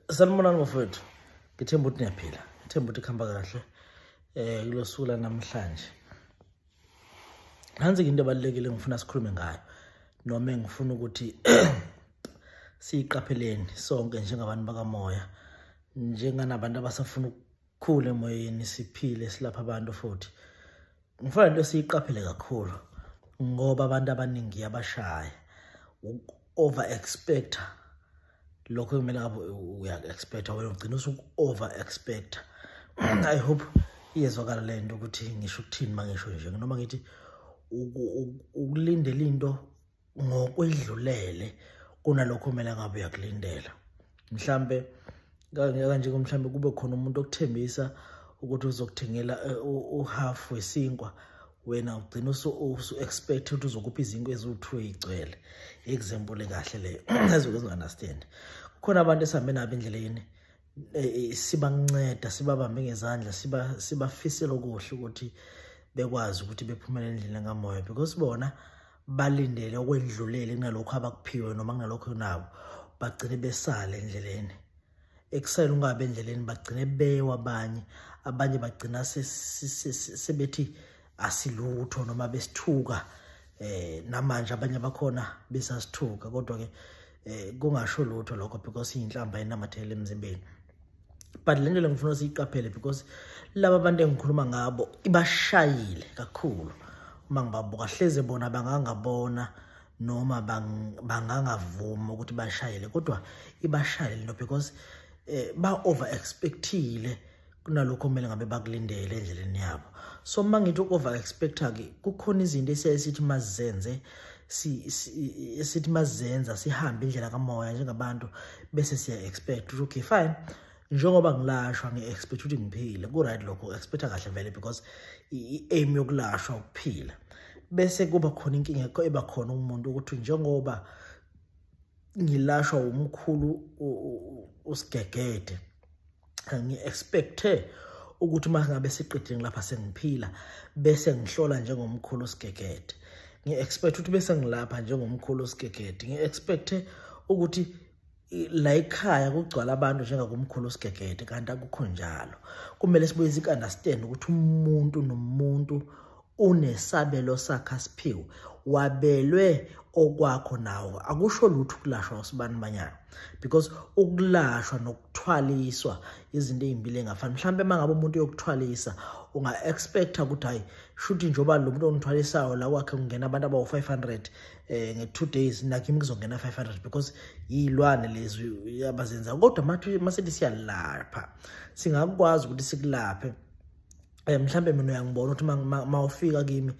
Sanibonani bafowethu. Ngithemba ukuthi niyaphila. Ngithemba ukuthi kuhamba kahle. Kulosuku namhlanje. Nansi into ebalulekile ngifuna sikhulume ngayo. Noma ngifuna ukuthi siyiqapheleni sonke njengabantu bakamoya, njenganabantu abasafuna ukukhula emoyeni, siphile silapha abantu futhi. Ngifuna into siyiqaphele kakhulu ngoba abantu abaningi abashaya over expect lokho kumele ngabe uya expect wena ugcina usu over expect. I hope iyezwakala le nto ukuthi ngisho ukuthini mangisho nje, noma ngithi ukulindela into ngokwedlulele kunalokho kumele ngabe uyakulindela. Mhlambe kanje mhlambe kube khona umuntu okuthembisa ukuthi uzokuthengela uhalf wesinkwa, wena ugcina usu expect ukuthi uzokupha izinkwa eziwu2 igcwele. Example kahle leyo ezokwenza understand. Kukhona abantu esihambe nabo endleleni, sibanceda, sibabambe ngezandla, sibafisela okuhle ukuthi bekwazi ukuthi bephumelele endleleni kamoya, because bona balindele okwedlulele kunalokho abakuphiwe noma kunalokho nabo bagcine besale endleleni. Ekusele ungabe endleleni bagcine bewa abanye, abanye bagcina sebethi asilutho noma besithuka. Namanje abanye bakhona besasithuka, kodwa ke kungasho lutho lokho because inhlamba inamathele emzimbeni. But le nto ngifuna siyiqaphele because laba abantu engikhuluma ngabo ibashayile kakhulu. Uma ngibabuka hleze bona bangangabona noma bangangavuma ukuthi bashayile, kodwa ibashayile no because ba over expectile kunalokho kumele ngabe bakulindele endleleni yabo. So mangithi over expecta ke kukhona izinto esithi mazenze esithi mazenza sihambe indlela kamoya njengabantu, bese siya expect ukuthi okay fine, njengoba ngilashwa ngi-expect ukuthi ngiphile, ku right lokho, expecta kahle vele because i-aim yokulashwa ukuphila. Bese kuba khona inkinga eba khona umuntu ukuthi njengoba ngilashwa umkhulu usigegede, ngi-expecte ukuthi uma ngabe siqedile ngilapha sengiphila bese ngihlola njengomkhulu usigegede, ngi-expect ukuthi bese ngilapha njengomkhulu usigegede, ngi-expecte ukuthi la ekhaya kugcwala abantu njengakumkhulu usigegede, kanti akukho njalo. Kumele sibuye siku-understand ukuthi umuntu nomuntu unesabelo sakhe asiphiwe, wabelwe okwakho nawo. Akusho lutho ukulashwa usibani manyana, because ukulashwa nokuthwaliswa izinto ezimbili engafani. Mhlambe mangabe umuntu uyokuthwalisa unga expecta ukuthi hayi shuthi njengoba lo muntu ongithwalisayo la kwakhe kungena abantu abawu 500 nge2 days, nakimi kuzongena 500 because yilwane lezi abazenza. Kodwa masithi siyalapha, singakwazi ukuthi sikulaphe. Mhlambe mina uyangibona ukuthi mawufika kimi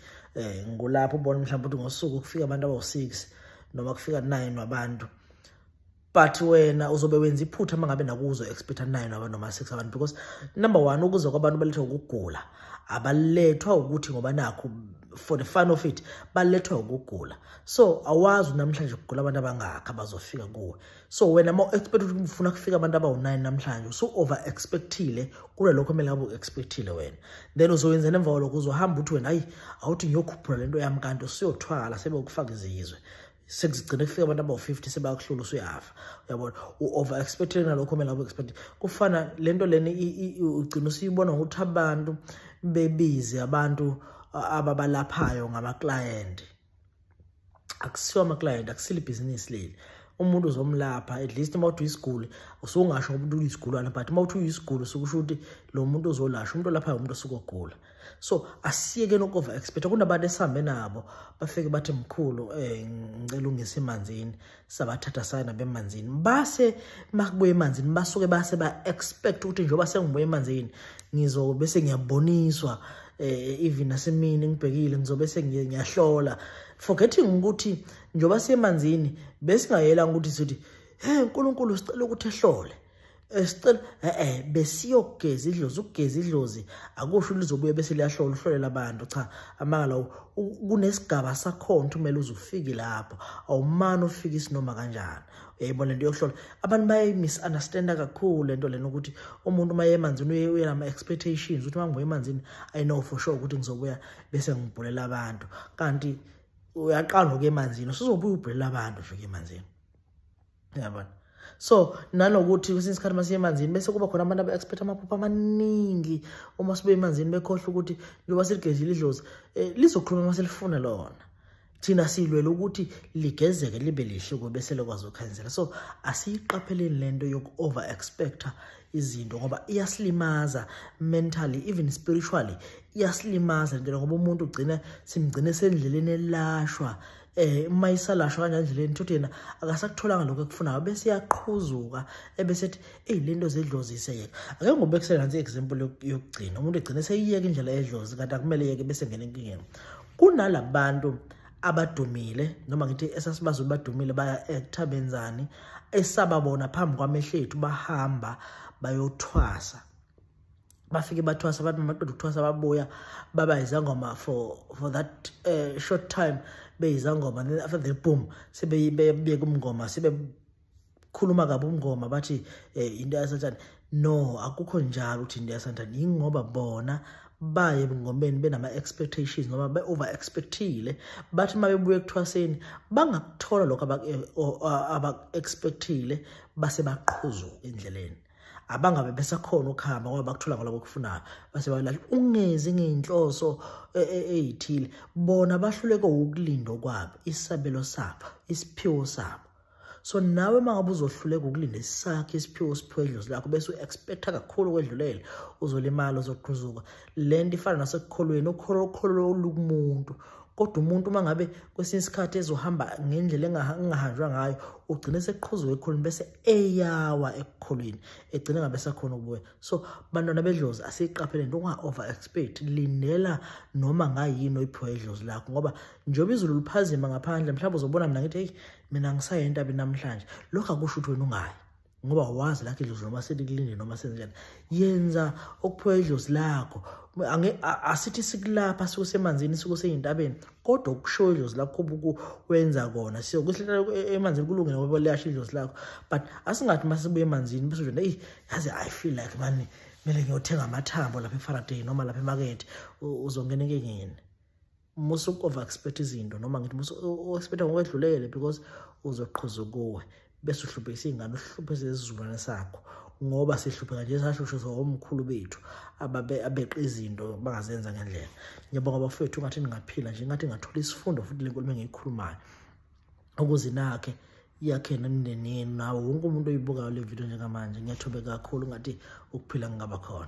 ngulapho ubona mhlambe ukuthi ngosuku kufika abantu abawu6 noma kufika 9 wabantu, but wena uzobe wenza iphutha mangabe nakuzo expect 9 abantu noma 6 abantu, because number 1 ukuze kwabantu balethwa ukugula, abalethwa ukuthi ngoba nakho for the fun of it, balethwa ukugula. So awazi namhlanje ukugula abantu abangaka abazofika kuwe. So wena ma expect ukuthi ufuna kufika abantu abawu9 namhlanje, so over expectile kulokho kumele ngabe expectile wena, then uzowenza emva kwalokho uzohamba uthi wena hayi awuthi ngiyokhuphula lento yami, kanti usuyothwala sebekufaka izizwe, sekuzigcina kufika abantu abawu50 sebayakuhlula usuyafa. Uyabona, u-over expected nalokho kumele ngabe expect. Kufana lento leni ugcina usuyibona ngokuthi abantu bebize abantu ababalaphayo ngama-client. Akusiwo ama-client, akusile ibhizinisi leli. Umuntu uzomlapha at least uma uthi uyisiguli usungasho ngoba umuntu uyisigulwane, but uma uthi uyisiguli usukusho ukuthi lo muntu uzolashwa, umuntu olaphayo umuntu osuke ogula. So asiyeke noku-over expect. Kunabantu esihambe nabo bafike bathi mkhulu ngicela ungise emanzini, sabathatha saya nabo emanzini, base makubuye emanzini basuke base ba-expect ukuthi njengoba sengibuye emanzini ngizobe sengiyaboniswa, even nasemini ngibhekile ngizobe sengiyahlola, forgetting ukuthi njengoba siyemanzini besingayela ukuthi sithi hey uNkulunkulu sicela ukuthi ehlole, sicela besiyogeza idlozi. Ukugeza idlozi akusho lizobuye bese liyahlola uhlolela abantu, cha amanga lawo. Kunesigaba sakhona ukuthi kumele uze ufike lapho, awumane ufike isinoma kanjani. Uyayibona lento yokuhlola, abantu bayayi misunderstanda kakhulu lento lena ukuthi umuntu uma emanzini uye nama expectations ukuthi uma ngibuya emanzini I know for sure ukuthi ngizobuya bese ngibhulela abantu, kanti uyaqala ukuya emanzini usuzobuya ubhulela abantu ufike emanzini. Uyabona. So nanokuthi kwesinye isikhathi masiye emanzini bese kuba khona abantu aba-expect amaphupho amaningi uma sibuye emanzini, bekhohlwa ukuthi njengoba siligezile idlozi lizokhuluma uma selifuna lona. Thina silwele ukuthi ligezeke libe lihle kube bese likwazi ukukhanyisela. So asiyiqapheleni lento yoku-over expecta izinto, ngoba iyasilimaza mentally, even spiritually iyasilimaza lento, ngoba umuntu ugcina simgcine sendleleni elashwa. Uma isalashwa kanjani endleleni, thothi yena akasakutholanga lokho ekufunayo, bese iyaqhuzuka ebese ethi eyi lento zedlozi iseyeka. Ake ngibekisele nansi example yokugcina, umuntu egcine seyiyeka indlela yedlozi kanti akumele yeke, bese ngena enkingeni. Kunalabantu abadumile, noma ngithi esasibazi badumile, baya-acta benzani, esababona phambi kwamehlo ethu bahamba bayothwasa, bafike bathwasa, bathi maqeda ukuthwasa babuya baba izangoma for that short time beyizangoma, then after that boom sebebeka umngoma, sebekhuluma kabi umngoma, bathi into yasathane. No, akukho njalo ukuthi into yasathane, ingoba bona baye ebungomeni benama-expectations noma be-over-expectile, bathi uma bebuya ekuthwaseni bangakuthola lokho abaku-expectile, base baqhuzuka endleleni, abangabe besakhona ukuhamba ngoba bakuthola ngalokho okufunayo, base balahla. Ungezi ngey'nhloso ey'thile, bona bahluleke ukulinda kwabo, isabelo sabo, isiphiwo sabo. So nawe uma ngabe uzohluleka ukulinda isakhe isiphiwo siphiwe idlozi lakho, bese u-expecta kakhulu ukwedlulele, uzolimala, uzoqhuzuka. Le nto ifana nasekukholweni, ukholo lukumuntu, kodwa umuntu uma ngabe kwesinye isikhathi ezohamba ngendlela engahanjwa ngayo, ugcine seqhuzuka ekukholweni, bese eyawa ekukholweni, egcine ngabe sakhona ukubuya. So bantwana bedlozi, asiyiqaphele into, unga-over expect, lindela noma ngayini oyiphiwa idlozi lakho, ngoba njengoba izulu liphazima ngaphandle, mhlawumbe uzobona mina ngithi hey mina ngisaye entabeni namhlanje, lokho akusho ukuthi wena ungayi, ngoba wazi lakho idlozi noma selikulinde noma senzenjani. Yenza okuphiwa idlozi lakho. Asithi sikulapha sikusemanzini sikuseyintabeni, kodwa ukusho idlozi lakho wenza kona. Siyokuhlela emanzini kulungile ngoba liyasho idlozi lakho, but asingathi masibuye emanzini bese nje hey yazi I feel like man kumele ngiyothenga amathambo lapha eFaraday noma lapha emakethe, uzongena enkingeni. Musu over expect izinto, noma ngithi musu expect ngokwedlulele, because uzoqhuzuka kuwe, bese uhluphekisa iy'ngane, uhluphekise isizukulwane sakho, ngoba sihlupheka nje sahlushwa omkhulu bethu abeqa izinto bangazenza ngendlela. Ngiyabonga bafowethu, ngathi ningaphila nje, ngathi ngathola isifundo futhi le nkulumo engiyikhulumayo, ukuze nakhe yakhe nemindeni yenu, nawo wonke umuntu oyibukayo le video njengamanje. Ngiyathobeka kakhulu, ngathi ukuphila kungaba khona.